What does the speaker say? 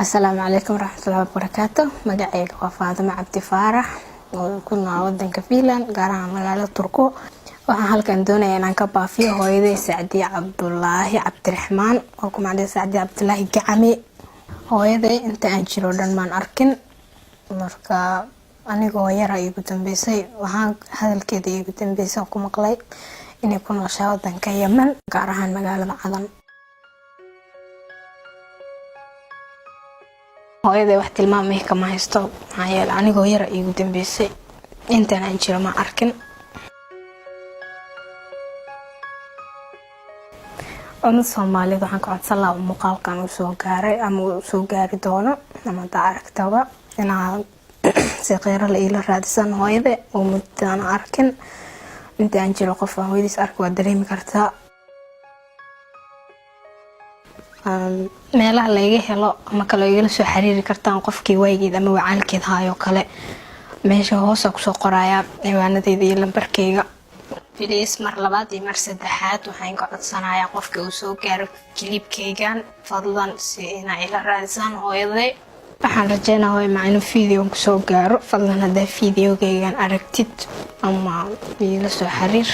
Asalaamu calaykum waraxmatullahi wabarakaatu. Magacayga waa Faadimo Cabdi Faarax oo ku nool wadanka Finland, gaar ahaan magaalada Turku. Waxaan halkan doonaya inaan ka baafiyo hooyaday, Sacdiye Cabdulaahi Cabdiraxmaan, oo ku magacday Sacdiye Cabdulaahi Gacame. Hooyaday inta aan jiro dhan maan arkin. Marka anigoo yara iigu dambeysay, waxaan hadalkeeda iigu dambeysay ku maqlay inay ku nooshahay wadanka Yemen, gaar ahaan magaalada Cadan. Hooyaday wax tilmaamay kama haysto, maxaa yeele anigoo yara iigu dambeysay, intaan aan jiro ma arkin. Ummad Soomaaliyed waxaan ka codsan lahaa muuqaalkan uu soo gaaray ama uu soo gaari doono ama hadaa aragtaba inaad si qeyro la iila raadisan hooyada oo muddaan arkin. Inta aan jiro qof aan hooyadiis arki waa dareemi kartaa. Meelaha layga helo ama kale igala soo xiriiri kartaan qofkii waageed ama wacaalkeed haayoo kale, meesha hoosa kusoo qorayaa ciwaanadeyda iyo lambarkeyga. Please, mar labaad iyo mar saddexaad waxaan ka codsanayaa qofka uu soo gaaro clipkeygan, fadlan si inaa ila raadisaan hooyaday. Waxaan rajeynaa, hooyo maca, inuu videon kusoo gaaro. Fadlan haddaa videogeygan aragtid ama iila soo xiriir.